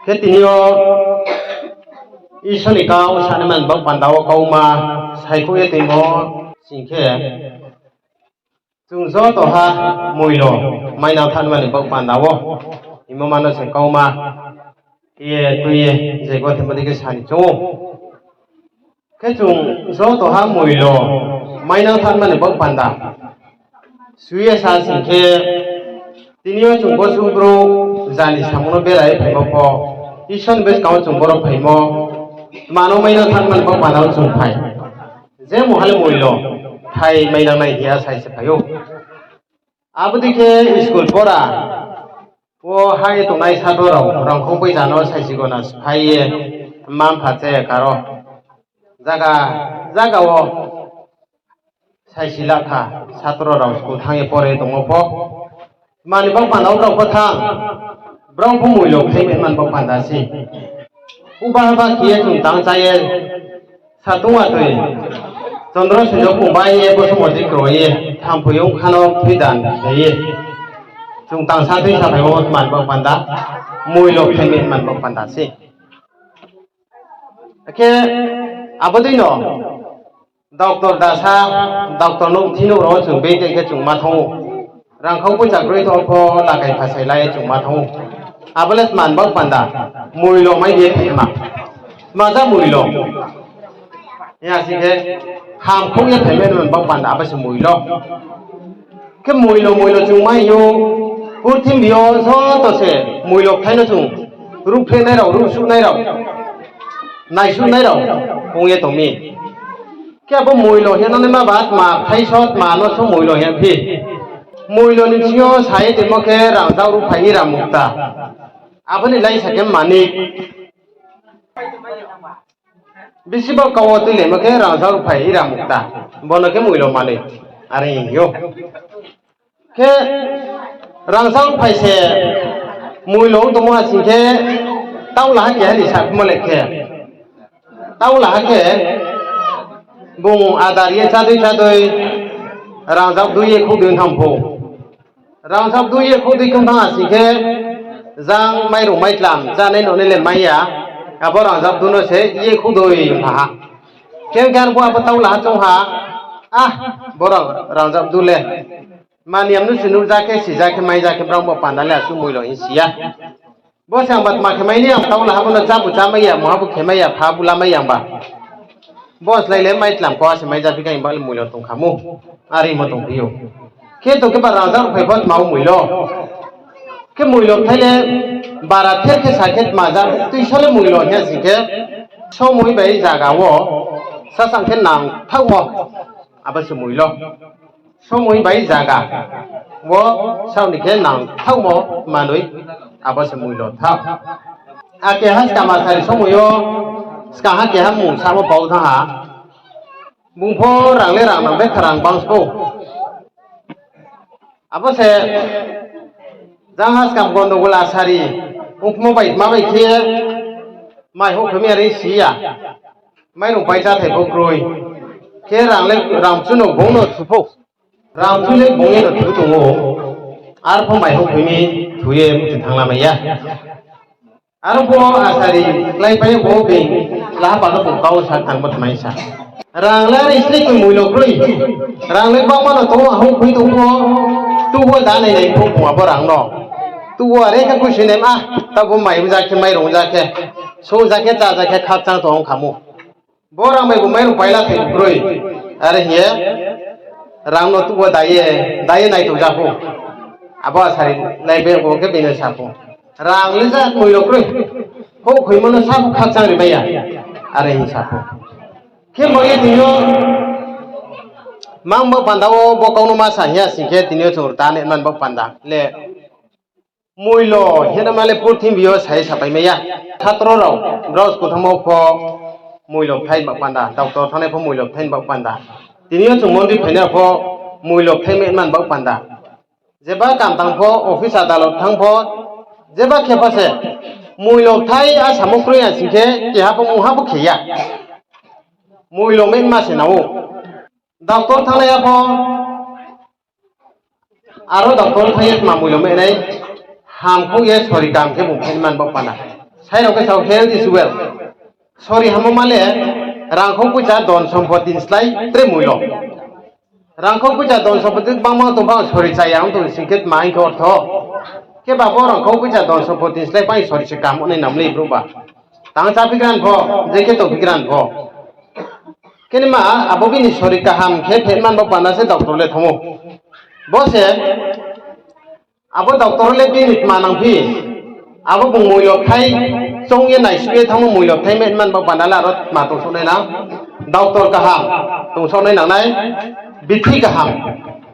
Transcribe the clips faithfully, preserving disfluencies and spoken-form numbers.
Khe tini yo Isor ni kau sanai man baoh panda wo kauma saikhouh ye toimo sing khe, chung joto ha moilo mainang thanngmani baoh panda wo, hingmo ma no se kauma ye tui ye je gothe bodei khe sani chung ou. Khe chung joto ha moilo mainang thanngmani baoh panda sui ye sa sing khe, tini yo chung bosuh brouh jani samung no berai phaimo pho, Isor ni buskang wo chung boro phaimo, tma no mainang thanngmani baoh panda wo chung phai. Je mungha le moilo thai mainang nai hing ye sai se phai ou. Abo dei khe school pora wo ha ye tongnai satro rao rangkhou poicha no saisi gona sphái ye mma-mpha che karo zaga, zaga wo saisi lakha satro rao school thanng ye pore tongmo pho. Mani baoh panda wo brao pho thanng, brao pho moilo khlai mai man baoh panda se. Uba haba khe ye chung tang chá ye, satung atoi, chondro sujo kungbai ye, bosuh modi kro ye, thamphoi ong kha no thui dan khe ye, chung tang sa thui sa phaimo man baoh panda, moilo khlai mai man baoh panda se. Akhe abo dei no doctor dasa, doctor nouh thing nouh rao wo chung beng khe chung ma thanng ou. Rangkhou poicha kroi tong pho lakai phasai la ye chung ma thanng ou. Abo le tma ni baoh panda, moilo mai ye phaima. Tma ja moilo? Hing ya sing khe, hamkhouh ye phaimai ni baoh panda abo se moilo. Khe moilo, moilo chung mai ou, purthimbi yo joto se moilo kthai no chung ruhphrehnai rao, ruhsuhnai rao, naisuhnai rao ong ye tong mi. Khe abo moilo hing ye no naima ba tma kthai so, tma no so moilo hing phi? Moilo ni bsing yo sa ye tongmo khe rangzag ruhphai iramukta. Abo ni laisa khe manoi. Bisi bo kau wo tuilaimo khe rangzag ruhphai iramukta. Bo no khe moilo manoi. Are hing ou. Khe rangzag ruhphai se moilo ong tongmo ha sing khe, taulaha keha ni saphimo le khe. Taulaha khe bung adar ye chádui chádui, rangzag dui ye khouhdui thanng pho. Rangzag dui ye khouhdui thanng ha sing khe, jang mairung maitlam chánai nonai le mai ya, abo rangzag du no se ye khouhdui pha ha. Khe khe arphuh abo taulaha choung ha, ah, bo rangzag du le maniya mnusu nuhja khe, sija khe, maija khe, brao bo panda le asuh moilo hing si ya. Bo se angba tma khe mai ni, ang taulaha bo no chábu chámai ya, mungha bo khe mai ya, pha bu lamai ya ba. Bo slái le maitlam kau se maija phi khe, ang ba le moilo tong kha mu. Are hingmo tongphi ou. Khe to khe ba rangzag ruhphai pho tma wo moilo. Khe moilo kthai le bara ther khe sa khe tma ja, tuisa le moilo hing ya sing khe, somoi bai zaga wo sasang khe nangthaohmo, abo se moilo. Somoi bai zaga wo saoni khe nangthaohmo manoi, abo se moilo thaoh. Akeha skama sari somoi yo, skangha keha mung samo pau thanng ha. Bung pho rang le rang nang, betha rang bang sbo. Abo se jang ha skam gondogol asari ongmo bai tma bai khe mai houhphai mi are si ya. Mairung pai cháthai pho kroi. Khe rang le rang chu no bung no thu pho. Rang chu le bung ye no thu tong ou. Arpho mai houhphai mi thu ye muchung thanng lamai ya. Aro bo asari kláipai bo being lahapa no bung kau sa thanng bo tmai sa. Rang le are sle khe moilo kroi. Rang le bangma no tong ou, houhphai tong pho, tuh wo da nai nai pho bung abo rang no. Tuh wo are khe kuisi nai ma, tabo mai ja khe, mairung ja khe, song ja khe, chá ja khe, khakchang tong ong kha mu. Bo rang bai bo mairung paila thai kroi. Are hing ye rang no tuh wo da ye, da ye nai tong ja pho. Abo asari lai be bo khe bini sa pho. Rang le ja moilo kroi. Houhkhoimo no sa pho khakchang ri mai ya. Are hing sa pho. Khe bo ye tini yo mang bo panda wo bo kau no ma sa hing ya sing khe tini yo chung rta ne man bo panda le. Moilo hing ye ma le purthimbi yo sa ye sapai mai ya. Satro rao, brao school thanngmo pho moilo kthai ba panda, doctor thanngnai pho moilo kthai ba panda. Tini yo chung mondi phainai pho moilo kthai mai man ba panda. Jeba kam tang pho, office adalot thanng pho, jeba khe pho se moilo kthai a samo kroi ya sing khe keha pho mungha pho khe ya. Moilo mai ma se nang ou. Doctor thanngnai ya pho, aro doctor thanng ye tma moilo mai nai, hamkhouh ye sori kaham khe bung phai man ba panda. Sai rao khe sao health is wealth. Sori hammo ma le rangkhou poicha don sompoti ni slái tre moilo. Rangkhou poicha don sompoti gbangma tong pha sori chaya ong tong sing khe tma hing khe ortho. Khe ba bo rangkhou poicha don sompoti ni slái pai sori se kaham nai nam le brouh ba. Tang chá phigra ni pho, je khe tong phigra ni pho. Khe ni ma, abo bini sori kaham khe pheman bo panda se doctor le thanng ou. Bo se, abo doctor le bini tma nang phi. Abo bung moilo thai, choung ye naisuh ye thanngmo moilo thai pheman bo panda le aro tma tong souh nai nang. Doctor kaham tong souh nai nang nai, bithi kaham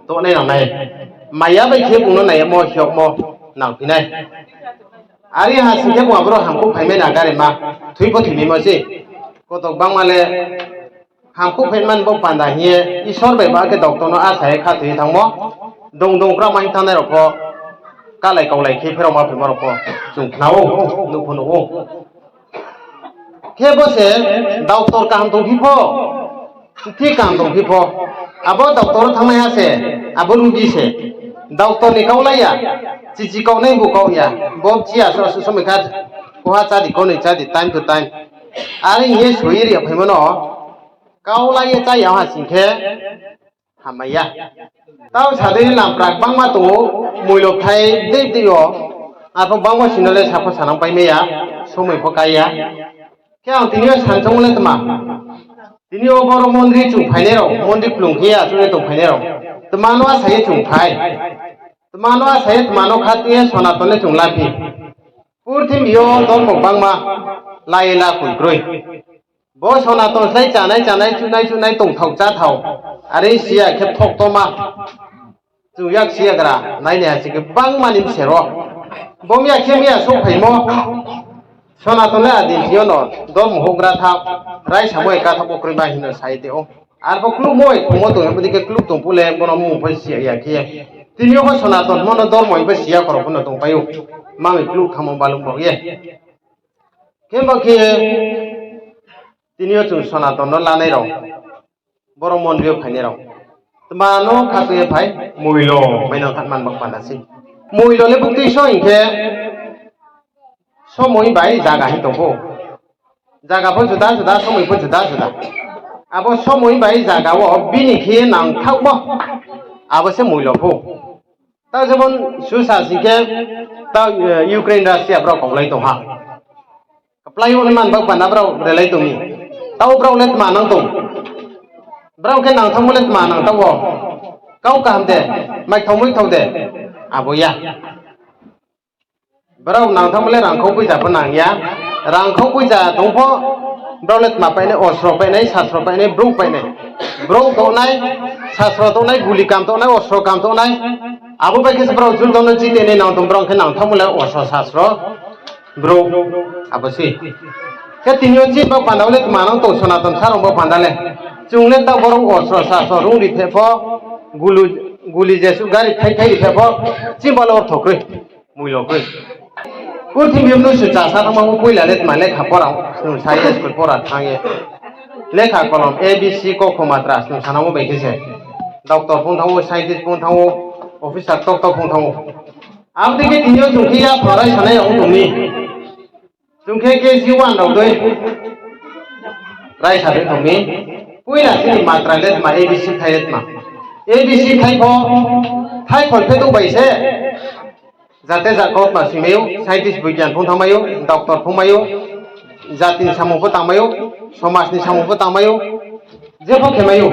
tong nai nang nai. Maya bai khe bung no nai yagmo, hiyagmo nang phi nai. Are ha sing khe bung aboro hamkuh phaimai na garima, thoi pho thoimaimo se. Koto gbangma le hamkuh phaimani bo panda hing ye Isor bai ba khe doctor no asa ye khathoi ye thanngmo, dong dong kra ma hing thanngnai rao pho, kalai kaulai khe pherao ma phaimo rao pho chung khna ou, nuh pho nuh ou. Khe bo se doctor kaham tong phi pho, thik kaham tong phi pho, abo doctor wo thanngnaiha se, abo rugi se, doctor ni kau lai ya, chichi kau nai bu kau ya, bo chi ya so, so, somoi kha, koha chá di, konoi chá di, time to time. Are hing ye soi ri ya phaimo no, kau lai ye chá ya ha sing khe, hamai ya. Tao sa dei ni lampra gbangma tong ou, moilo thai dei dei yo, arpho gbangma sino le sapho sanang paimai ya, somoi pho kai ya. Khe ang tini yo sanchong le tma. Tini yo boro mondri chung phainai rao, mondri kplung khe ya, chung le tong phainai rao. Tma no asa ye chung phai. Tma no asa ye tma no kha tui ye Sonaton le chung la phi. Purthimbi yo dormo gbangma, la ye la koi kroi. Bo Sonaton slái chanai chanai, chuhnai chuhnai tongthao cháthao. Are si ya khe phoktoma. Chung yak si yagra, nai nai ha sing khe gbangma ni bse ro. Bo miya khe miya souhphaimo. Sonaton le adi si yo no, dormo houhgra tha, raisamo ye katha bo kroi ma hing no sa ye tong ou. Arpho kluhmo bai khongmo tong, abo dei khe kluh tong phuh le, bo no mmung pho si ya khe. Tini yo pho Sonaton hingmo no dormo hing pho si ya khorao pho no tongpai ou. Mami kluh khamo balung bao ye. Khe bo khe, tini yo chung Sonaton no lanai rao, boro mondri yo phainai rao. Tma no kha tui ye phai, moilo, mainang khatman bak panda se. Moilo le buktui so hing khe, somoi bai zaga hing tong pho. Zaga pho juda juda, somoi pho juda juda. Abo somoi bai zaga wo bini khe nangthaohmo, abo se moilo pho. Tao jemon susa sing khe, tao, eh, Ukraine, Russia brao kaulai tong ha. Kaplai yo ni man bak panda brao relai tong mi. Tao brao le tma nang tong. Brao khe nangthaohmo le tma nangthaoh wo. Kau kaham de, maithao muithao de. Abo ya. Brao nangthaohmo le rangkhou poicha pho nang ya. Rangkhou poicha tong pho, brao le tma painai, ostro painai, sastro painai, brouh painai. Brouh tongnai, sastro tongnai, guli kam tongnai, ostro kam tongnai. Abo bai khe se brao juddo no jite nai nang tong, brao khe nangthaohmo le ostro, sastro, brouh. Abo se. Khe tini yo chini bo panda wo le tma nang tong Sonaton sa rao bo panda le. Chung le tao boro ostro, sastro rung ri phe pho, gulu, guli jesuh gari khai khai ri phe pho, chini bo le ortho kroi. Moilo kroi. Purthimbi yo mnusu chasa thanngma wo poila le tma lekha pora, snung sa ye school pora thanng ye. Lekha kolom A B C ko kho matra snung sanamo bai khe se. Doctor phung thanng ou, scientist phung thanng ou, officer doctor phung thanng ou. Abo dei khe tini yo chung khe ya pharai sanai rao ong tong mi. Chung khe K G one rao dei raisa dei tong mi. Poila chini matra le tma, A B C khai le tma. A B C khai pho, thai khol phe dou bai se. Jate ja kautma singmai ou, scientist boigyan phung thanngmai ou, doctor phungmai ou, jati ni samung pho tangmai ou, somaj ni samung pho tangmai ou, jepho khemai ou.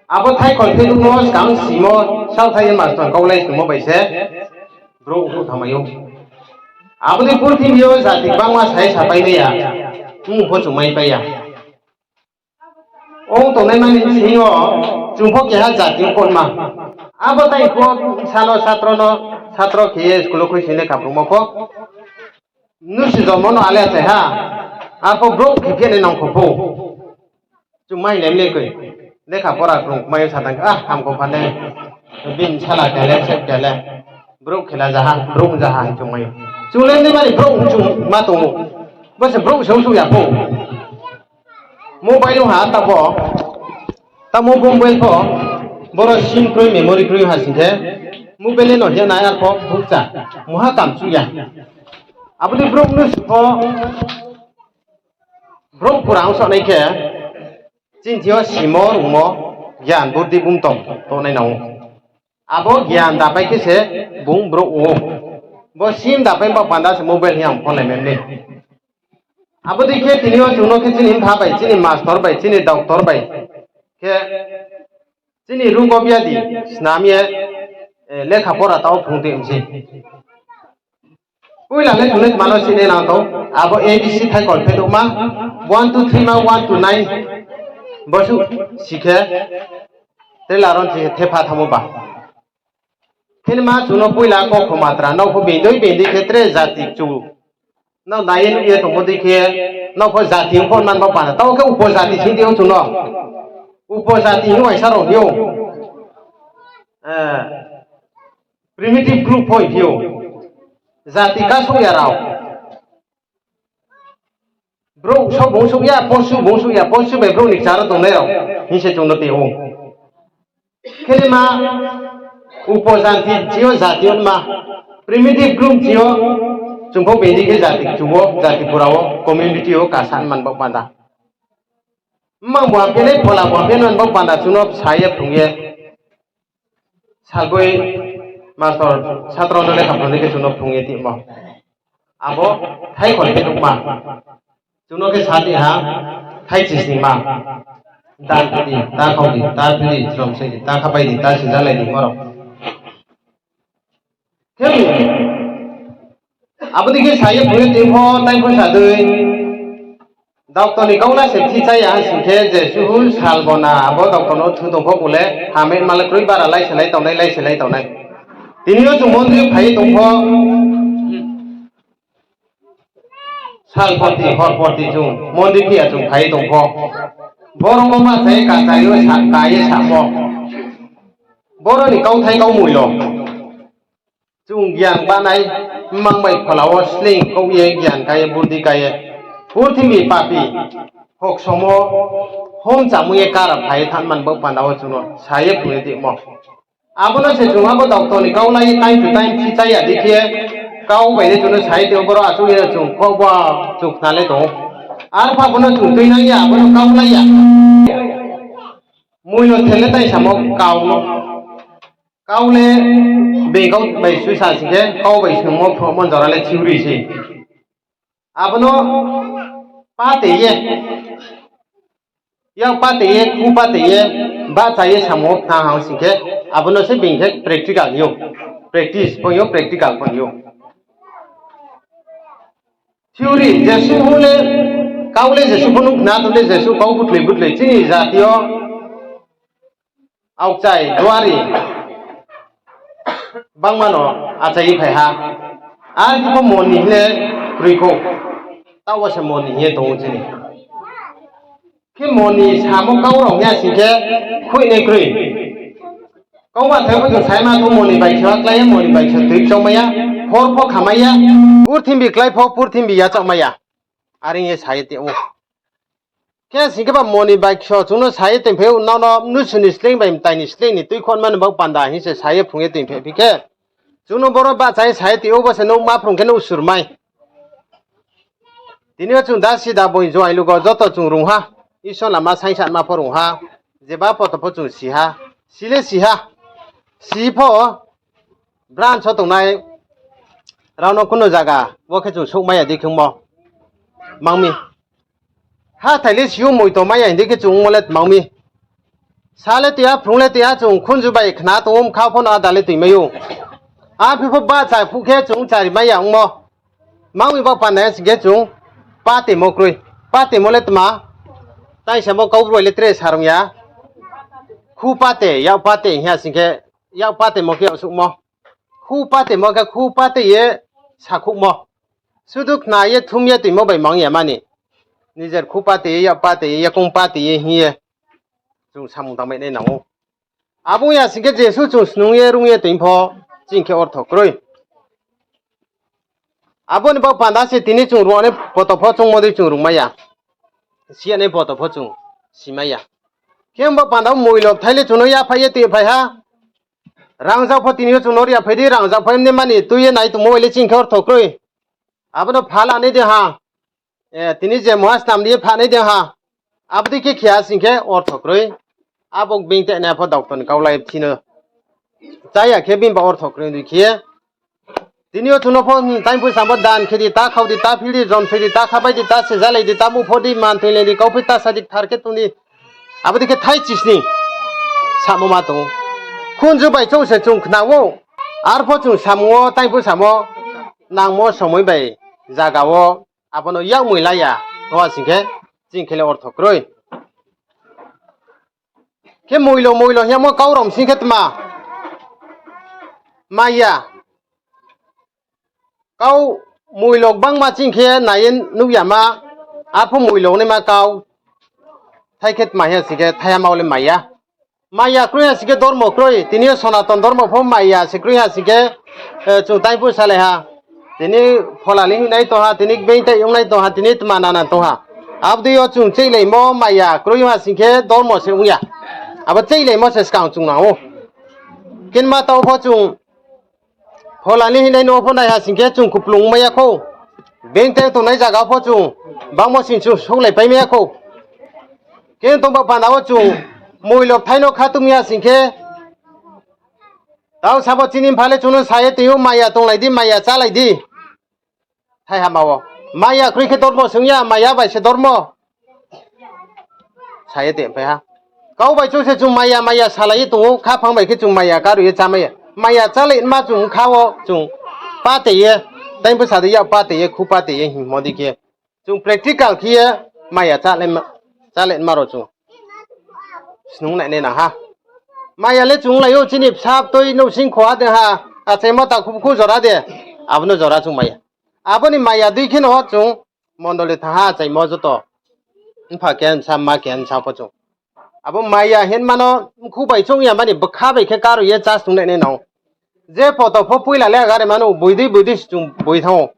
Abo thai khol phe dou no skang simo, saothai ye mastor kaulai tongmo bai se, brouh pho thanngmai ou. Abo ni purthimbi yo jati gbangma sai sapai nai ya, mmung pho chung maipai ya. Ong tongnai mani sing yo, chung pho keha jati ong pho ma. Abo tai pho sano satro no, satro khe ye school wo khuising lekha phrungmo pho. Mnusu jonmo no ale achai ha. Arpho brouh khe phi nai nang kho pho. Chung mai le mle koi. Lekha pora phrung mai yo satang, ah, hamkho pha le. Bini sala kele, sep kele. Brouh khela jaha, brouh jaha hing chung mai. Chung le ni mani brouh chung ma tong ou. Bo se brouh se ong su ya pho. Mobile ong ha tabo, tamo mobile pho, boro sim kroi, memory kroi ha sing khe, mobile no hing nai arpho bukcha, muha kam chu ya. Abo dei brouh mnusu pho, brouh pura ongsaonai khe, chini thing yo simo, rungmo, gian, burdi, bumtong tongnai nang ou. Abo gian dapai khe se bung brouh ong ou. Bo sim dapai ba panda se mobile hing ye ang phone lai mai mi. Abo dei khe tini yo chung no khe chini mpha bai, chini mastor bai, chini doctor bai khe chini rugo biadi snam ye, eh, lekha pora tao phrung tui mse. Poila le chung le tma no sini nang tong, abo A B C thaikol phe douhma, one two three ma one to nine, bosuh si khe, tela ron si khe thepha thamo ba. Khe ma chung no poila kokho matra, nrao pho bindoi bindoi khe tre jati chu. Nrao nai ye nuh ye tongmo dei khe, nrao pho jati ong pho man bo panda. Tao khe upojati sing di ou chung no. Upojati hing uaingsa rao hing ou. Eh, primitive group pho hing phi ou. Jati kasouh ya rao. Brouh só bung souh ya, posu bung souh ya, posu bai brouh ni kchar wo tongnai rao hing se chung no tong ou. Khe ma upojati chi yo jati yo ma, primitive group chi yo chung pho bini khe jati kchu wo, jati pura wo, community yo kasa man bo panda. Mmang bo amphi nai, phola bo amphi nai bo panda chung no sa ye phrung ye. Salboi mastor satro no lekha phrung ni khe chung no phrung ye timo. Abo thai khol khe nukma. Chung no khe sa di ha, thai chisningma. Ta phi di, ta khau di, ta phi di, chrom se di, ta khapai di, ta sinjalai di, morok. Khe abo dei khe sa ye phrung ye tong pho, tai pho sa dei. Doctor ni kau la se thi chá ya ha sing khe, jesuh sal bo na abo doctor no thu tong pho bung le, hamya ma le kroi bara lai se lai tongnai, lai se lai tongnai. Tini yo chung mondri phai ye tong pho, sal porti, hor porti chung mondri phi ya chung phai ye tong pho. Boro wo ma se ka chá yo sa, ka ye samo. Boro ni kauthai kau moilo. Chung gian banai, mmang bai phola wo sleing kau ye, gian ka ye, burdi ka ye. Purthimbi papi, hoksomo, hom chámung ye kara phai ye thanng man bo panda wo chung no sa ye phrung ye tongmo. Abo no se chung abo doctor ni kau lai ye time to time thi chá ya dei khe, kau bai le chung no sa ye tong ou, boro achouh ye chung kho bo chung khna le tong ou. Arphuh abo no chung tuinang ya, abo no kau lai ya. Moilo thele tai samo kau no. Kau le being kau bai suisa sing khe, kau bai sungmo phruhmo jora le theory se. Abo no pate ye, yak pate ye, khu pate ye, bahcha ye samo khna hang sing khe, abo no se being khe practical hing ou. Practice pho hing ou, practical pho hing ou. Theory, jesuh le, kau le jesuh pho nuh khna tong le jesuh kau buthloi buthloi chini jati yo aokchai, duari, bangma no achai ye phai ha. Ar khe pho moni hing le kroi khou. Taoh wo se moni hing ye tong ou chini. Khe moni samo kau rao hing ya sing khe, khuinai kroi. Kau ma thai pho chung saima tong, moni bai khe klái ya, moni bai khe tui kchaumai ya, hor pho khamai ya, purthimbi klái pho purthimbi yachaohmai ya. Are hing ye sa ye tong ou. Khe sing khe ba moni bai khe chung no sa ye tong phai ou, nrao no mnusu ni sleing bai mtai ni sleing ni tuikhouhma ni baoh panda hing se sa ye phrung ye tong phai phi khe, chung no boro bahcha ye sa ye tong ou, bo se nouh ma phrung khe nouh sur mai. Tini yo chung dasi da boi juaing lugo joto chung rung ha, Isor lama saingsanma pho rung ha, jeba poto pho chung si ha, si le si ha, si pho branch wo tongnai rao no kuno zaga wo khe chung souhmai ya dei khe ongmo. Mang mi. Hathái le si ou, moito mai ya hing dei khe chung ongmo le tma ong mi. Sa le tui ha, phrung le tui ha, chung khunju bai khna tong ou, bkha pho no áda le tuimai ou. Aphi pho bahcha phuh khe chung chári mai ya ongmo. Mang mi baoh panda ya sing khe chung patemo kroi. Patemo le tma? Tai samo Kaubru bai le tre sa rung ya. Khu pate, yak pate hing ya sing khe, yak patemo khe yag souhmo. Khu patemo khe khu pate ye sakhouhmo. Sudu khna ye thum ye toimo bai mang ya mani. Nijer khu pate ye, yak pate ye, yakoung pate ye hing ye chung samung tangmai nai nang ou. Abo ong ya sing khe jesuh chung snung ye rung ye toing pho, chini khe ortho kroi. Abo ni baoh panda se tini chung rung nai poto pho choungmo dei chung rungmai ya. Siya nai poto pho chung simai ya. Khe ong baoh panda wo moilo bthai le chung no yaphai ye toing phai ha. Rangzag pho tini yo chung no ri yaphai di, rangzag phai mne mani tui ye nai tongmo bai le chini khe ortho kroi. Abo no phalanai de ha. Tini je muha snam ri ye phanai de ha. Abo dei khe khe ha sing khe ortho kroi. Abo being te nai pho doctor ni kau lai thino. Chaya khe bini ba ortho kroi dei khe. Tini yo chung no pho, taingphu samo dan khe di, ta khau di, ta phil di, jom soi di, ta khabai di, ta sejalai di, ta bupho di, man toilai di, kauphi ta sa di, kthar khe tong di. Abo dei khe thai chisni samo ma tong ou. Khunju bai chouh se chung khna ou. Arpho chung samung wo, taingphu samo, nangmo somoi bai zaga wo, abo no yakmoi la ya, tong ha sing khe, ching khe le ortho kroi. Khe moilo moilo hingmo kau rao sing khe tma? Maya. Kau moilo gbangma ching khe nai ye nuh yama, arpho moilo naima kau. Thai khe tma hing ha sing khe, thaiha ma wo le maya. Maya kroi ha sing khe dormo kroi, tini yo Sonaton dormo pho maya se kroi ha sing khe, chung taingphu salai ha. Tini pholali hingnai tong ha, tini being tai ongnai tong ha, tini tma nana tong ha. Abo dei yo chung cheihlaimo maya kroi ha sing khe dormo se ong ya. Abo cheihlaimo se skang chung nang ou. Kinma tao pho chung pholali hingnai no pho nai ha sing khe chung kuplung mai ya khou. Being tai tongnai zaga pho chung bangmo sing chung souhlaipai mai ya khou. Khe tongba panda wo chung moilo bthai no khatung ya sing khe, tao sabo chini mpha le chung no sa ye tong ou, maya tonglai di, maya chálai di. Thaiha ma wo. Maya kroi khe dormo se ong ya, maya bai se dormo. Sa ye tongpai ha. Kau bai chouh se chung maya maya salai ye tong ou, khaphang bai khe chung maya karu ye chámai ya. Maya chálai ma chung kha wo chung pate ye, taingphu sa di yak pate ye, khu pate ye hingmo dei khe. Chung practical khe ye maya chálai ma rao chung snung nai nai nang ha. Maya le chung lai ou, chini bsa btoi nouhsing kho ha de ha, achaimo takhu bkhu jora de, abo no jora chung maya. Abo ni maya dei khe no chung mondoli thanng ha, achaimo joto. Mpha keha bsa, mma keha bsa pho chung. Abo maya hingma no mkhu bai choung ya mani bkha bai khe karu ye chá snung nai nai nang ou. Je poto pho poila le agare mano, boi dei boi dei se chung boi thanng ou.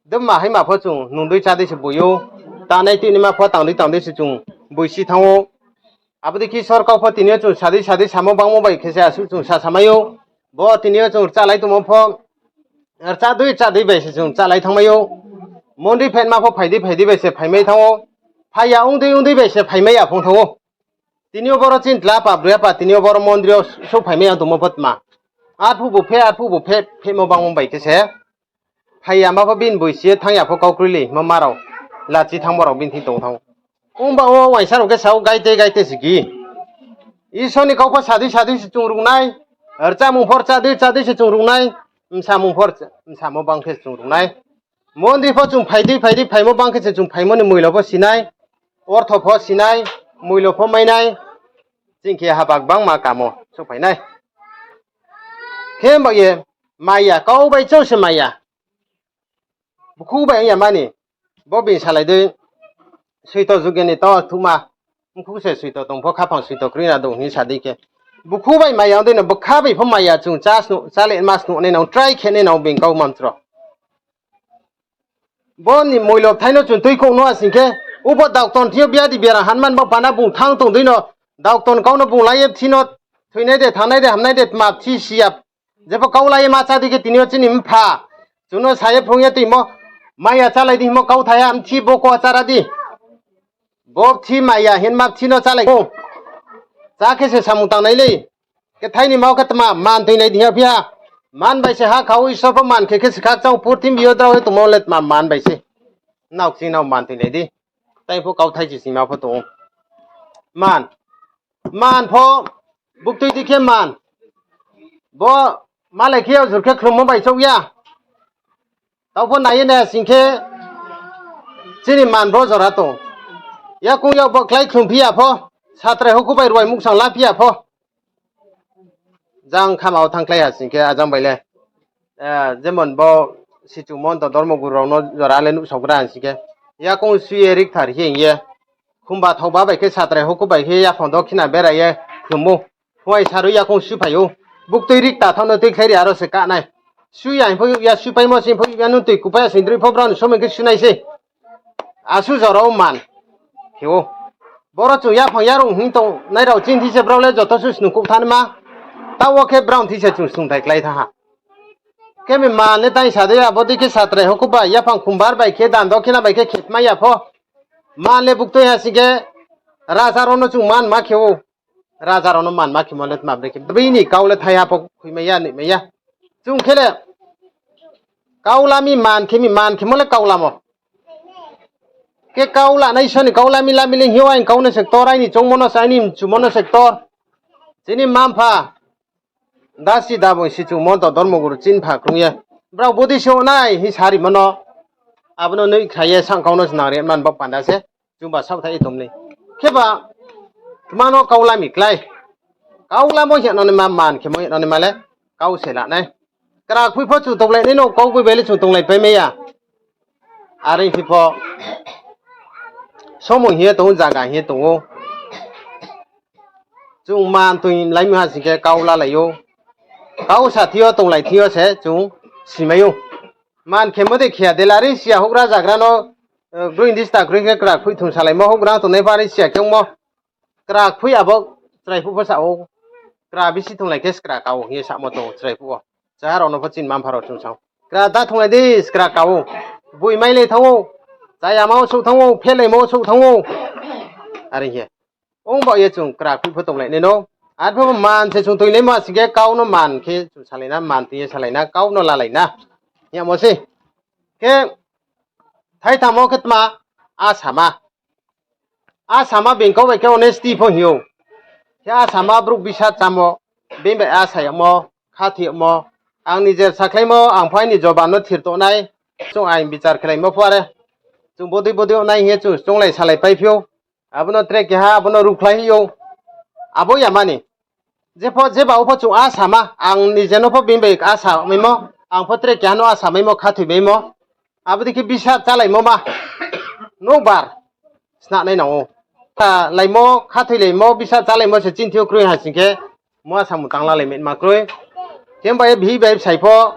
Dema haima pho chung nung dei chá dei se boi ou. Tangnai tuinaima pho tang dei tang dei se chung boisi thanng ou. Abo dei khe Isor kau pho tini yo chung sa dei sa dei samo bangmo bai khe se asuh chung sa samai ou. Bo tini yo chung rchálai tongmo pho rchá dei chá dei bai se chung rchálai thanngmai ou. Mondri phaima pho phai dei phai dei bai se phaimai thanng ou. Phai ya ong dei ong dei bai se phaimai ya phung thanng ou. Tini yo boro chini tla apa, broi apa, tini yo boro mondri yo souhphaimai ya tongmo pho tma. Arphuh bu phe, arphuh bu phe, phehmo bangmo bai khe se. Phai ya ma pho bini boisi ye thanng ya pho kau kroileimo ma rao. Lachi thanngmo rao bini thing tong thanng ou. Ongba wo uaingsa rao khe sa ou, gaite gaite se ki. Isor ni kau pho sa dei sa dei se chung rung nai. Rchamung pho rchá dei rchá dei se chung rung nai. Bsamung pho bsamo bang khe se chung rung nai. Mondri pho chung phai dei phai dei phaimo bang khe se chung phaimo ni moilo pho si nai. Ortho pho si nai. Moilo pho mai nai. Ching khe haba gbangma kamo souhphai nai. Khe ba ye maya, kau bai chouh se maya. Bkhu bai ong ya mani. Bo bini salai dei. Soito juge ni tao thuhma. Mkhu se soito tong pho khaphang soito kroi na dong hing sa dei khe. Bkhu bai maya ong dei no, bkha bai pho maya chung chá snuh, chálai ma snuh nai nang, try khe nai nang being kau mamtro. Bo ni moilo bthai no chung tuikhouh no asing khe, ubo doctor thing yo biadi biara hanman bo pana bung thanng tong dei no, doctor kau no bung lai ye bthi no, thoinai de, thanngnai de, hamnai de, tma bthi si ya. Jepho kau lai ye ma chá dei khe tini yo chini mpha chung no sa ye phrung ye tuimo, maya chálai di hingmo kauthai ha, bthi bo ko chára di. Bo bthi maya hingma bthi no chálai ou. Chá khe se samung tangnai lei. Kethai ni ma wo khe tma man toinai di hing ya phi ha. Man bai se ha kha ou, Isor pho man khe khe se khakchang purthimbi yo drao ye tongmo le tma man bai se. Nrao kching nrao man toinai di. Tai pho kauthai se singma pho tong ou. Man. Man pho buktui di khe man. Bo malai khe yajur khe khlummo bai chouh ya. Tao pho nai ye nai sing khe chini man bro jora tong. Yakoung yak bo klái khlum phi ya pho, satrai houhkhu bai ruai muksang la phi ya pho. Jang khama wo thanngkhlai ha sing khe ajang bai le. Jemon bo sichu monto dormo guru rao no jora le nuhsao gra ha sing khe. Yakoung sui ye rikthar hing ye. Khumba thaoba bai khe satrai houhkhu bai khe yaphang dokhina bera ye khlum ou. Phuaing sarui yakoung suphai ou. Buktui rikta thaoh no tuikhlai ri aro se ka nai. Sui ya hing pho ya, suipaimo se hing pho ya, nung tui kupai ya sing droi pho brao ni somoing khe sunai se. Asuh jora wo man khe ou. Boro chung yaphang yarung hing tongnai rao chini thi se brao le joto suh snungkhouh thanngma. Taoh wo khe brao ni thi se chung snungthai klái thanng ha. Khe mi man le taing sa dei, abo dei khe satrai hokuba yaphang khumbar bai khe dando khena bai khe khetmai ya pho. Man le buktui ha sing khe raja rao no chung man ma khe ou. Raja rao no man ma khemo le tma bre khe bini kau le thaiha pho khuimai ya, noimai ya. Chung khe le kau lami man khe mi, man khemo le kau lamo. Khe kau lanai Isor ni kau lami lami le hing ou, aini kau no se ktor, aini choungmo no se, aini mchumo no se ktor. Chini mma-mpha, dasi daboi sichung monto dormo guru chinpha krung ye, brao bodei se ong nai hing sarimo no, abo no noihkhra ye sangkau no se nang ri man bo panda se, chungba saohthaih ye tong ni. Kheba tma no kau lami klái. Kau lamo hing ya no naima, man khemo hing ya no naima le kau se la nai. Krakphui pho chung tonglai nai no, kau goi bai le chung tonglaipai mai ya. Are phi pho somoi hing ye tong ou, zaga hing ye tong ou. Chung man tui laimi ha sing khe kau lalai ou. Kau sa thing yo, tonglai thing yo se chung simai ou. Man khemo de khe ya de la ri si ya, houhgra zagra no, eh, groi dista kroi khe krakphui thung salaimo, houhgra tongnai pha ri si ya khe ongmo. Krakphui abo chrai phuh pho sa ou. Kra bisi thunglai khe skra ka ou hing ye samo tong ou chrai phuh wo. Chá rao no pho chini mma-mpha rao chung sa ou. Kra da thunglai di, skra ka ou. Boi mai le thanng ou. Chaya ma wo souh thanng ou, phelaimo wo souh thanng ou. Are hing ye. Ong baoh ye chung krakphui pho tonglai nai no. Arphuh man se chung tui naima sing khe kau no man khe chung salai na, man tui ye salai na, kau no lalai na. Hing yamo se. Khe thaithamo khe tma, asama. Asama being kau bai khe honesty pho hing ou. Khe asama brouh bisa chámo, being bai asa yagmo, khathoi yagmo, ang nijer sakhlaimo, ang pho aini joban no thir tongnai, chung ain bichar khelaimo pho are. Chung bodei bodei ong nai hing ye chung chounglai salai paiphi ou. Abo no tre keha, abo no rukhlai hi ou. Abo yamani. Jepho, jeba wo pho chung asama, ang nije no pho being bai asa maimo, ang pho tre keha no asa maimo, khathoi maimo. Abo dei khe bisa chálaimo ma. Nouhbar. Snanai nang ou. Laimo, khathoi laimo, bisa chálaimo se chini thing yo kroi ha sing khe, mo samung tang lalai ma kroi. Khe bai ye bihih bai bsai pho,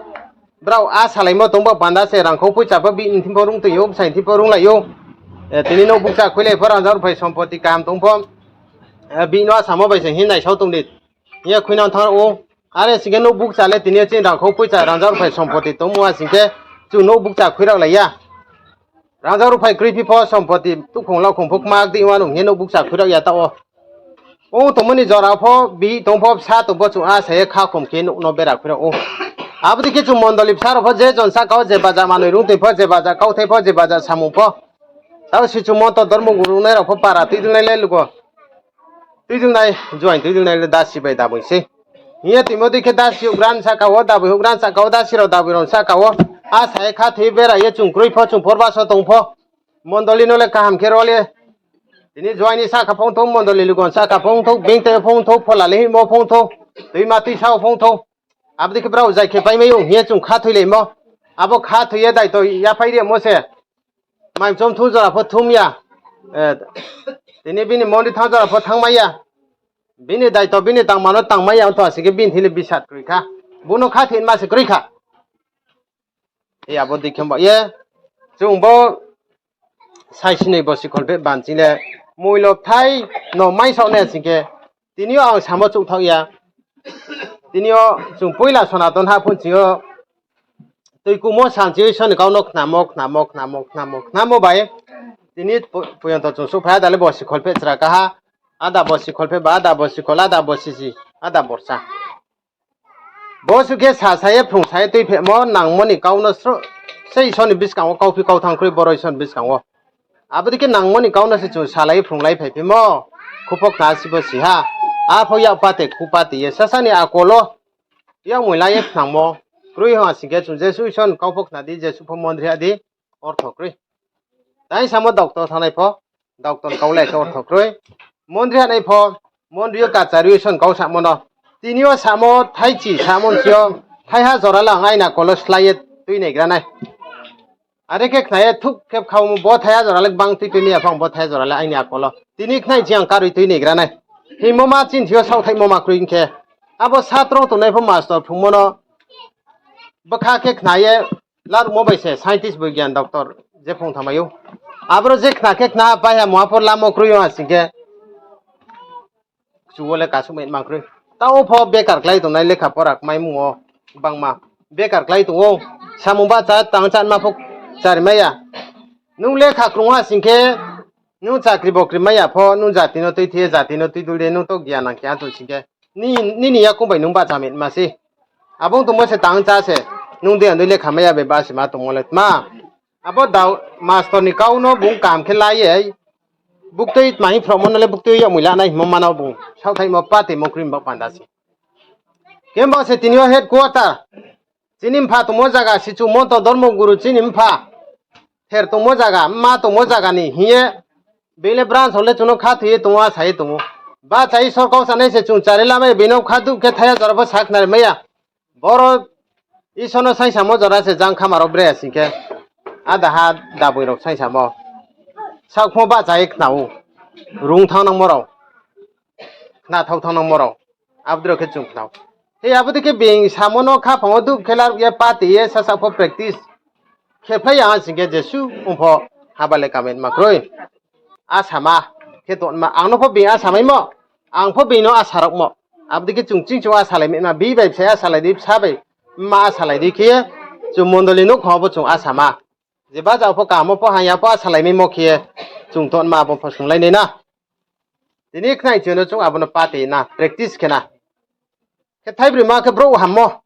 brao asalaimo tong bo panda se rangkhou poicha pho bini thing pho rung tong ou, bsai thing pho runglai ou. Eh, tini nouh bukcha khuilai pho rangzag ruhphai sompoti kaham tong pho, eh, bini no asamo bai se hing naisao tong di. Hing ye khuinang thanng ou. Are sing khe nouh bukcha le tini yo chini rangkhou poicha rangzag ruhphai sompoti tongmo ha sing khe chung nouh bukcha khui rao lai ya. Rangzag ruhphai kroi phi pho sompoti tuhkhong lakhong pho kma dei wanung hing ye nouh bukcha khui rao ya taoh wo. Ong tongmo ni jora pho, bihih tong pho, bsa tong pho chung asa ye khakhom khe nouh no bera khui rao ou. Abo dei khe chung mondoli bsa rao pho je jon sahka wo je baja manoi rung tong pho, je baja kauthai pho, je baja samung pho. Taoh sichu monto dormo guru nai rao pho para tuidulnai le lugo. Tuidulnai, juaing tuidulnai le dasi bai daboi sei. Hing ye tuimo dei khe dasi houhgra ni sahka wo, daboi houhgra ni sahka wo, dasi rao daboi rao ni sahka wo. Asa ye khathoi bera ye chung kroi pho, chung porbaso tong pho. Mondoli no le kaham khe ro le. Tini juaing ni sahka phongthou, mondoli lugo ni sahka phongthou, being tei phongthou, phola le hingmo phongthou, tuima tuisa wo phongthou. Abo dei khe brao jai khe paimai ou hing ye chung khathoilaimo. Abo khathoi ye daito yaphai rimo se. Mai chom thum jora pho thum ya. Eh, tini bini mondi thanng jora pho thanngmai ya. Bini daito, bini tangma no tangmai ya, ongtho asing khe bini thing le bisat kroi kha. Bo no khathoi ma se kroi kha. E abo dei khe ba ye. Chung bo saisinoi bo sikhol phe banching le. Moilo bthai no maisaoh nai asing khe. Tini yo ang samo chouhthaoh ya. Tini yo chung poila Sonaton ha phunching yo. Tuikumo sanching yo Isor ni kau no khnamo, khnamo, khnamo, khnamo, khnamo bai. Tini po-, poyonto chung souhphai ada le bo sikhol phe chra kaha. Ada bo sikhol phe ba, ada bo sikhol, ada bo sisi, ada borsa. Bo suh khe sasa ye phrung sa ye tuiphehmo nangmo ni kau no sro-, se Isor ni buskang wo kauphi kau thanng kroi boro Isor ni buskang wo. Abo dei khe nangmo ni kau no se chung salai ye phrunglai phaiphimo. Khupho khna sibo si ha. Apho yak pate khu pate ye sasa ni akol wo yakmoi la ye khnangmo kroi ha sing khe chung jesuh Isor ni kau pho khna di, jesuh pho mondri ha di, ortho kroi. Tai samo doctor thanngnai pho, doctor kau le khe ortho kroi. Mondri hanai pho, mondri yo kachari yo Isor ni kau samo no. Tini yo samo thaichi samo ni sing yo, thaiha jora le ang aini akol wo slái ye tuinaigra nai. Are khe khna ye thuh khe bkha omo bo thaiha jora le gbang tui tuinai ya phang bo thaiha jora le aini akol wo. Tini khnai chi ang karoi tuinaigra nai. Hingmo ma chini thing yo saohthaihmo ma kroi hing khe. Abo satrong tongnai pho mastor phrungmo no bkha khe khna ye laruhmo bai se scientist boigyan doctor je phung thamai ou. Aboro je khna khe khna pai ha muha pho lamo kroi yo asing khe. Kchu wo le kasuhmai ma kroi. Tao pho bekar klái tongnai lekha pora kmaimung wo gbangma. bekar klái tong ou. Samung bahcha tang chánma pho chari mai ya. Nung lekha krung ha sing khe, nung chakri bokri mai ya pho, nung jati no tuithe ye, jati no tuidul ye, nung to giyan nang khe ha tong sing khe, nini yakoung bai nung bahcha mai ma se. Abo ong tongmo se tang chá se, nung dei ang dei lekha mai ya bai bahcha ma tongmo le tma. Abo da, mastor ni kau no bung kaham khe la ye, buktui tma hing phromo no le buktui yagmoi la nai hingmo ma no bung saohthaihmo party mo kroi baoh panda se. Khe bo se tini yo headquarter, chini mpha tongmo zaga, sichu monto dormo guru chini mpha, ther tongmo zaga, mma tongmo zaga ni hing ye, being le branch rao le chung no khathoi ye tong ou, asa ye tong ou. Bahcha Isor kau sanai se chung chari lamai, being no kha duh khe thaiha jora pho sakhnari mai ya. Boro Isor no saingsamo jora se jang khama rao bre ya sing khe, áda ha daboing rao saingsamo. Saohkhmo bahcha ye khna ou. Rung thanng nangmo rao, khnathao thanng nangmo rao, abo dei rao khe chung khna ou. Hi abo dei khe being samo no khaphang wo duh khe laruh ye party ye sasaoh pho practice khe phlai ya ha sing khe jesuh ong pho haba le kametma kroi. Asama khe tongma, ang no pho being asamaimo, ang pho being no asa raomo. Abo dei khe chung ching chung asalai maima, bihih bai bsai asalai di, bsa bai mma asalai di khe ye, chung mondoli nouhkhong wo pho chung asama. Jeba jao pho kaham wo pho hangya pho asalai maimo khe ye, chung tongma abo pho sunglai nai na. Tini khnai chung no chung abo no party na, practice khe na. Khe thaibroi ma khe brouh hammo.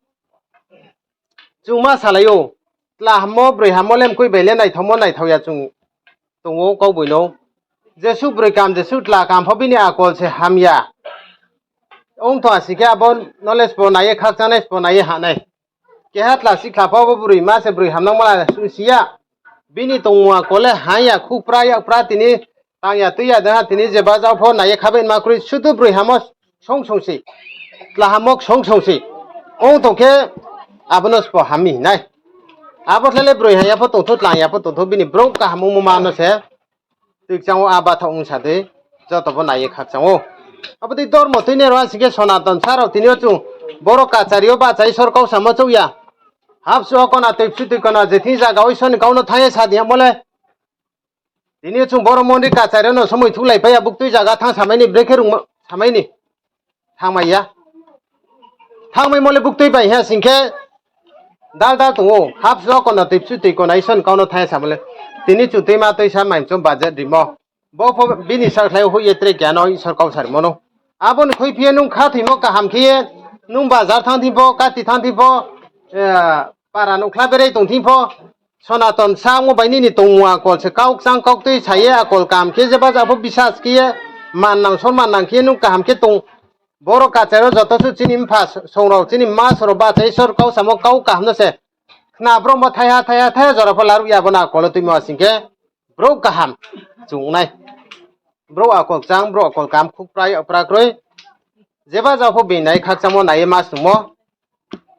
Chung ma salai ou, tla hammo, broi hammo le mkoih bai le naithaomo naithao ya chung tong ou kaugboino. Jesuh broi kaham, jesuh tla kaham pho bini akol se hamya. Ong tong ha sing khe abo no le sbo nai ye khakchangnai, sbo nai ye hah nai. Keha tla sikhla pho abo broi ma se broi hamnangmo la suh si ya. Bini tongmung akol le hang ya, khukpra yakpra tini tang ya tui ya de ha, tini jeba jao pho nai ye khabai ma kroi, sudu broi hammo ksong ksong se, tla hammo ksong ksong se. Ong tong khe abo no sbo hammi nai. Abo khle le broi hang ya pho tongthou, tlang ya pho tongthou, bini brouh kaham ongmo ma no se tui kchang wo a bathaoh ongsa dei, joto bo nai ye khakchang ou. Abo dei dormo tuinai rao ha sing khe Sonaton sa rao tini yo chung boro kachari yo bahcha Isor kau samo chouh ya. Habsuh wo kona, tuibsu tui kona, je thing zaga wo Isor ni kau no thanng ye sa di yamo le. Tini yo chung boro mondri kachari yo no somoi thuhlaipai ya, buktui zaga thanng samai ni, brekhe rung samai ni. Thanngmai ya. Thanngmaimo le buktui bai ha sing khe dal dal tong ou. Habsuh wo kona, tuibsu tui kona, Isor ni kau no thanng ye samo le. Tini chung tuima tuisa maimchom budget rimo. Bo pho bini sakhlai hoih ye tre keha no Isor kau sarimo no. Abo ni khuiphi ye nung khathoimo kaham khe ye, nung bazar thanng thing pho, kati thanng thing pho, para nouhkhla berai tong thing pho, Sonaton sa ongmo bai nini tongmung akol se kau kchang kau tui sa ye akol kaham khe jeba jao pho bisas khe ye, mannang sonmannang khe ye nung kaham khe tong. Boro kachari yo joto suh chini mpha song rao, chini mma song rao bahcha Isor kau samo kau kaham no se khna brouhmo thaiha thaiha thaiha jora pho laruh ya, bo no akol wo tuimo ha sing khe brouh kaham chung nai. Brouh akol kchang, brouh akol kaham, khukpra yakpra kroi. Jeba jao pho being nai khakchangmo nai ye ma snungmo.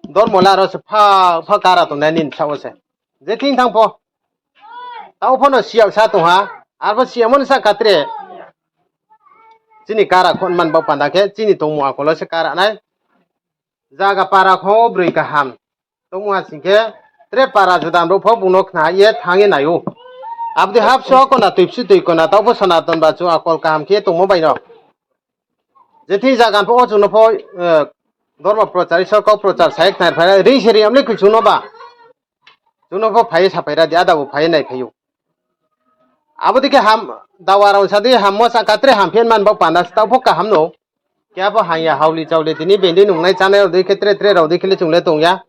Dormo le aro se pha, pha kara tongnai nini bsaoh wo se. Je thing thanng pho, taoh pho no siyag sa tong ha, arpho siyamo ni sahka tre chini kara khonman baoh panda khe chini tongmung akol wo se kara nai. Zaga para khong wo broi kaham tongmung ha sing khe, tre para juda brouh pho bung no khna ye thanng ye nai ou. Abo dei habsuh wo kona, tuibsu tui kona, taoh pho Sonaton ba chung akol kaham khe tongmo bai no. Je thing zaga pho wo chung no pho dormo prochar, Isor kau prochar sa ye khna phai ra, reing se reing ya mle koi chung no ba. Chung no pho phai ye saphai ra di, ada bo phai ye naiphai ou. Abo dei khe ham, dawa rao sa dei hammo sahka tre hamphi man baoh panda se taoh pho kaham no. Keha pho hang ya, haoli chaoli tini being dei nungnai chánai rao dei khe tre tre rao dei khe le chung le tong ya.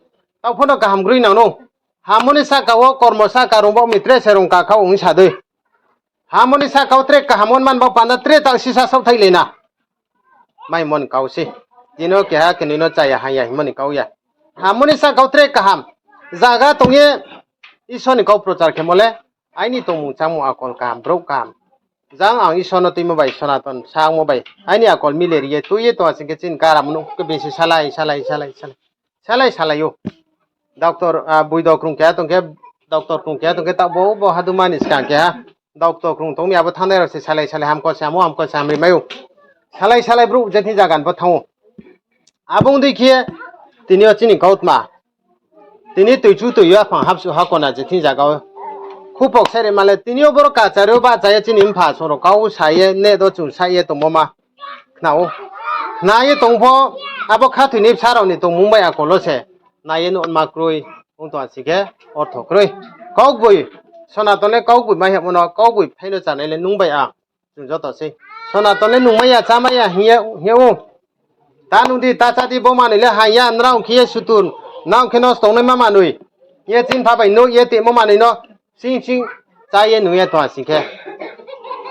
Taoh pho no kaham groi nang no. Hammo ni sahka wo kormo sahka rung baoh mi tre se rung kakha ong sa dei. Hammo ni sahka wo tre kaham ongman baoh panda tre taoh sisa saohthaihlai na. Maimo ni kau se. Tini yo keha knoi no chaya hang ya hingmo ni kau ya. Hammo ni sahka wo tre kaham zaga tong ye Isor ni kau prochar khemo le, aini tongmung chámung akol kaham, brouh kaham. Jang ang Isor no tuimo bai, Sonaton sa ongmo bai aini akol mile ri ye tui ye tong ha sing khe chini kara mnuh khe bisi salai, salai, salai, salai, salai ou. Doctor, boido krung keha tong khe, doctor krung keha tong khe, taoh bo, bo haduma ni skang keha doctor krung tong mi, abo thanngnai rao se salai salai hamkho se hamo, hamkho se hamri mai ou. Salai salai brouh je thing zaga ni pho thanng ou. Abo ong dei khe, tini yo chini kautma, tini tuichu tui yo aphang habsuh ha kona je thing zaga wo khupok sairema le, tini yo boro kachari yo bahcha ye chini mpha song rao kau sa ye, net wo chung sa ye tongmo ma khna ou. Khna ye tong pho, abo khathoi ni bsa rao ni tongmung bai akol wo se nai ye nuhma kroi, ong tong sing khe ortho kroi. Kaugboino, Sonaton le kaugboima hingmo no, kaugboithai no chanai le nung bai ang, chung joto sei. Sonaton le nungmai ya, chámai ya hing ye, hing ye ou. Ta nung di, ta chá di, bo manoi le hang ya, nrao khe ye sutur, nrao khe nosto ongnaima manoi. Hing ye chini pha bai nuh ye tongmo manoi no, sing sing chá ye nung ye tong sing khe.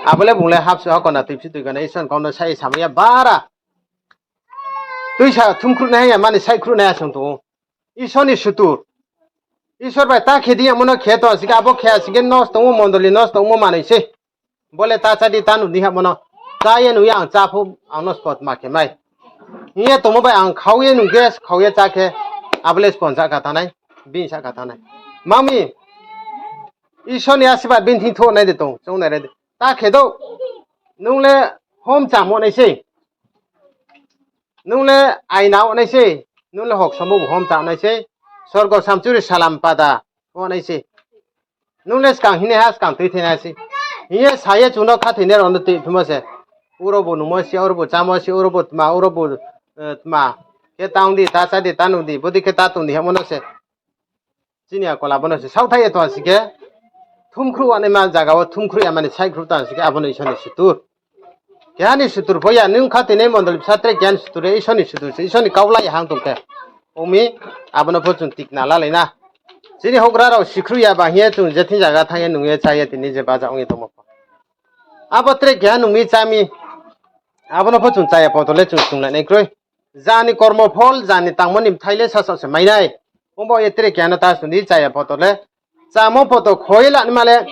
Abo le bung le hapsuh hakona tuiphi tuikana Isor ni kau no sai samai ya bara. Tuisa thumkhruhnai ya mani saihkhruhnai ya song tong ou. Isor ni sutur. Isor bai ta khe di yamo no khe tong sing khe, abo khe sing khe nosto ongmo mondoli nosto ongmo manoi sei. Bo le ta chá di, ta nung di hingmo no. Chá ye nung ye ang chá pho ang no sbo tma khe mai. Hing ye tongmo bai ang khau ye nung khe, khau ye chá khe, abo le sbo ni sahka thanng nai, bini sahka thanng nai. Mami, Isor ni asirbad bini thing thouh nai de tong, chung nai ri di. Ta khe dou, nung le homchamo nai sei. Nung le aina ong nai sei, nung le hoksomo bu homchamo nai sei, sorgo samchuri salam pada ong nai sei. Nung le skang hingnaiha, skang tuithai nai sei. Hing ye sa ye chung no khathoinai rao no tuiphimo se. Uro bu nungmo se, uro bu chámo se, uro bu tma, uro bu, eh, tma. Khe ta ong di, ta chá di, ta nung di, bodei khe ta tong di hingmo no se. Chini akol abo no se saohthaih ye tong sing khe, thumkhruh anaima zaga wo thumkhruh ya mani saihkhruh tong sing khe, abo no Isor ni sutur. Keha ni sutur pho ya, nung khathoinai mondoli bsa tre keha ni sutur ya, Isor ni sutur se, Isor ni kau lai ya hang tong khe. Ong mi, abo no pho chung tikna lalai na. Chini houhgra rao sikhruh ya ba hing ye chung je thing zaga thanng ye nung ye chá ye tini je baja ong ye tongmo pho. Abo tre keha nung mi chá mi, abo no pho chung chaya poto le chung sunglai nai kroi. Jani kormo phol, jani tangmo ni bthai le sasaoh se mai nai. Ongba ye tre keha no ta sung di chaya poto le. Chámo poto khoi ye lanaima le,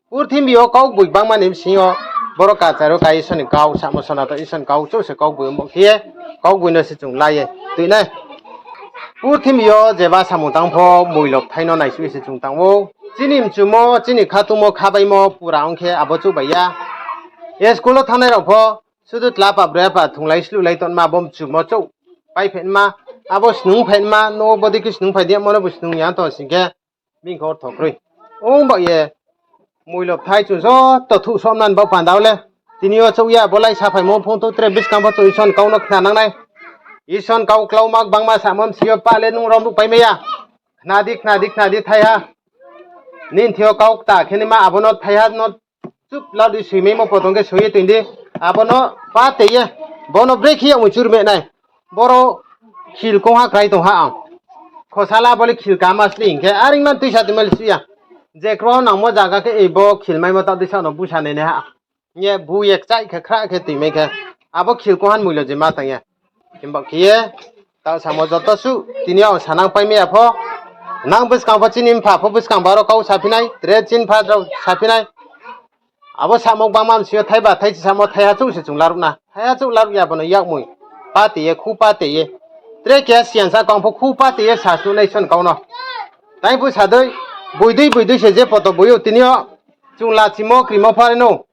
purthimbi yo kaugboi gbangma ni bsing yo, boro kachari yo kai Isor ni kau, samo Sonaton Isor ni kau, chouh se kaugboi ongba khe ye, kaugboi no se chung la ye tui nai. Purthimbi yo jeba samung tang pho, moilo bthai no naisuh ye se chung tang ou. Chini mchumo, chini khatungmo, khabaimo pura ong khe abo chouh bai ya. School wo thanngnai rao pho, sudu tla pa broi pa thunglai sluhlai tongma bo mchumo chouh paiphai nma, abo snung phai nma, no bodei khe snung phai di, amo no bo snung ya tong sing khe, bini khe ortho kroi. Ong ba ye, moilo bthai chung joto thuhsomna ni baoh panda wo le, tini yo chouh ya, bo lai saphaimo phung tou tre buskang pho chung Isor ni kau no khna nangnai. Isor ni kau klauma gbangma samo msi yo pa le nung romruh paimai ya. Khna di, khna di, khna di, thaiha. Nini thing yo kau kta khe naima abo no thaiha no chup la di, soimaimo poto khe soi ye tong di. Abo no pa te ye, bo no brekhe yagmoi churme nai. Boro khil kongha krai tong ha ang. Khosala bo le khil kaham sli hing khe, are man tuisa tuima le suh ya. Je kro nangmo zaga khe, ei bo khil maimo taoh di sa no busa nai nai ha. Hing ye bu ye kchaih khe khrah khe tuimai khe. Abo khil kongha ni moilo je ma tang ya. Himba khe ye, taoh samo joto suh, tini yo ang sanang paimai ya pho. Nang buskang pho chini mpha pho buskang baro kau saphi nai, tre chini pha rao saphi nai. Abo samo gbangma msi yo thaiba thaichi samo thaiha chouh se chung laruh na. Thaiha chouh laruh ya bo no yagmoi. Pa te ye, khu pa te ye. Tre keha siyan sa kang pho khu pa te ye sa suh nai Isor ni kau no. Tai phu sa dei, boi dei boi dei se je poto boi ou tini yo. Chung lachimo krimo pho are no.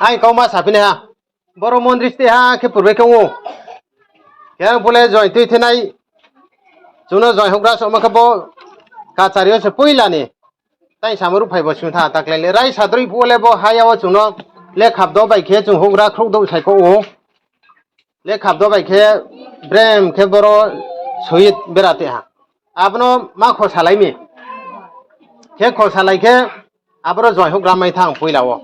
Aini kau ma saphi nai ha. Boro mondri ste ha khe purbai khe ong ou. Khe ang phu le join tui thenai. Chung no join houhgra soma khe bo kachari yo se poila ni. Tai samo ruhphai bo sung tha taklai le. Raisa droi phuh wo le bo haya wo chung no lekha bdo bai khe chung houhgra khrouh douh sai kho ou. Lekha bdo bai khe brem khe boro soi bera te ha. Abo no ma khosalai mi. Khe khosalai khe aboro join houhgra mai thang poila wo.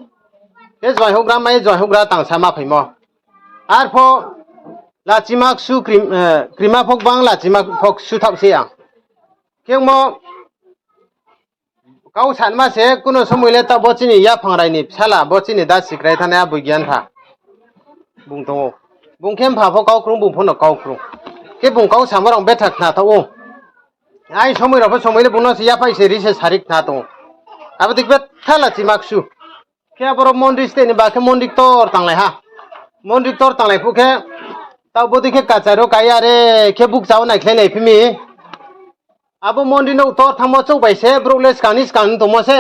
Khe join houhgra mai, join houhgra tangsa ma phaimo. Arpho lachima ksu krim-, eh, krima pho gbang lachima pho ksu thaoh se ang. Khe ongmo kau sanma se kuno somoi le taoh bo chini yaphang rai ni bsala, bo chini da sikrai thanai a Boigian pha. Bung tong ou. Bung khe mpha pho kau krung, bung pho no kau krung. Khe bung kau samo rao betha khna thaoh ou. Ai somoi rao pho somoi le bung no se yaphai se ri se sari khna tong ou. Abo dei betha lachima ksu. Khe aboro mondri ste ni ba khe mondri ktor tanglai ha. Mondri ktor tanglai phuh khe, taoh bodei khe kachari yo kai ya re, khe bukcha wo naikhlai nai phi mi. Abo mondri nouh tor thanngmo chouh bai se, brouh le skang ni skang ni tongmo se.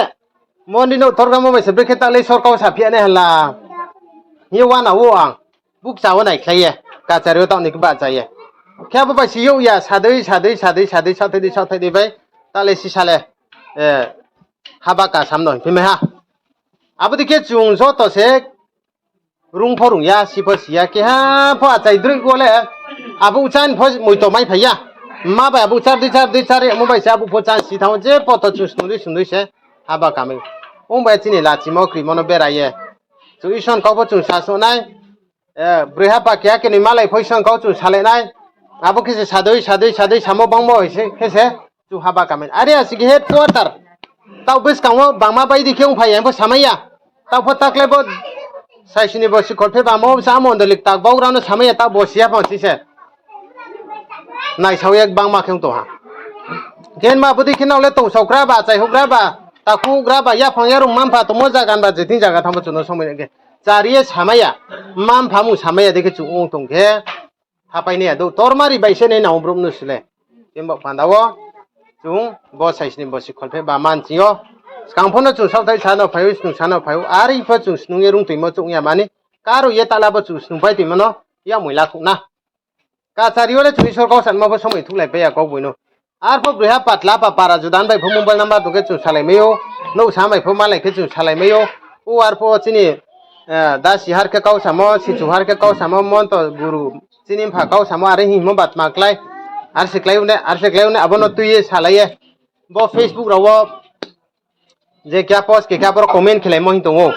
Mondri nouh tor thanngmo bai se, brekhe taoh le Isor kau saphi ya nai hala. Hing ye uana wo ang, bukcha wo naikhlai ye, kachari yo taoh ni khe bahcha ye. Khe abo bai se youh ya, sadei, sadei, sadei, sadei, saohthaih dei, saohthaih dei bai, taoh le sisa le, eh, haba kasam no hingphi mai ha. Abo dei khe chung joto se rung pho rung ya, si pho si ya, keha pho achai droi wo le, abo uchan pho moito mai phai ya. Mma bai abu char dei char dei char yamo bai se abu pho chang si thanng ou, je poto chung snung dei snung dei se haba kamai. Ong bai chini lachimo krimo no bera ye. Chung Isor ni kau pho chung sa suh nai. Broi haba keha kenoi malai pho Isor ni kau chung salai nai. Abo khe se sadei, sadei, sadei samo bangmo hai se, khe se chung haba kamai. Are asi khe headquarter. Taoh buskang wo bangma bai di khe ongphai ya, ang pho samai ya. Taoh pho takle bo saisini bo sikhol phe bamo, sa mondoli ktak baugra no samai ya, taoh bo si ya phang si se. Naisao ye bangma khe ong tong ha. Khe ma bodei khe nrao le tongsao gra ba, achai houh gra ba, takhu houh gra ba, yaphang yarung mma-mpha tongmo zaga ba, je thing zaga thanng bo chung no somoi khe. Chari ye samai ya, mma-mpha mung samai ya dei khe chung ong tong khe. Thapai nai ya dou, tormari bai se nai nang ou brouh mnusu le. Khe bo panda wo, chung bo saisini bo sikhol phe ba manching yo. Skang pho no chung saohthai sa no phai ou, snung sa no phai ou, are pho chung snung ye rung toimo chung ya mani. Karo ye tala bo chung snungpai toimo no, yakmoi lakhouh na. Kachari yo le chung Isor kau sanma pho somoi thuhlaipai ya kau boi no. Arpho broiha patla pa para judan bai pho mobile number tong khe chung salaimai ou. Nouhsa bai pho malai khe chung salaimai ou. O arpho chini, dasi har khe kau samo, sichu har khe kau samo, monto guru chini mpha kau samo, are hingmo ba tma klái. Are se klái ou ne, are se klái ou ne, abo no tui ye salai ye. Bo Facebook rao wo je keha post khe khe aboro comment khelaimo hing tong ou.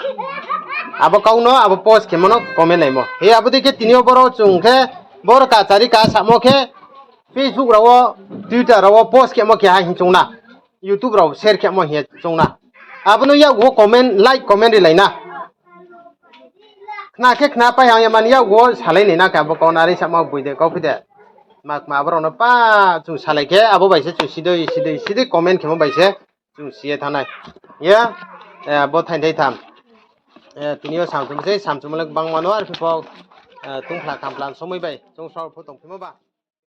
Abo kau no abo post khemo no comment naimo. He abo dei khe tini yo boro chung khe, boro kachari ka samo khe, Facebook rao wo, Twitter rao wo post khemo keha hing choung na. YouTube rao share khemo hing ye choung na. Abo no yakgu wo comment, like comment rilai na. Khna khe khna pai hang ya mani yakgu wo salai nai na khe abo kau no are samo boi de kau phi de. Tma tma abo rao no pa chung salai khe abo bai se chung sidei sidei sidei comment khemo bai se chung si ye thanng nai. Ye, bo thainthai tham. Tini yo samchum se, samchum le gbangma no arphi pho, tungphla khampla somoi bai chung srao pho tongphimo ba.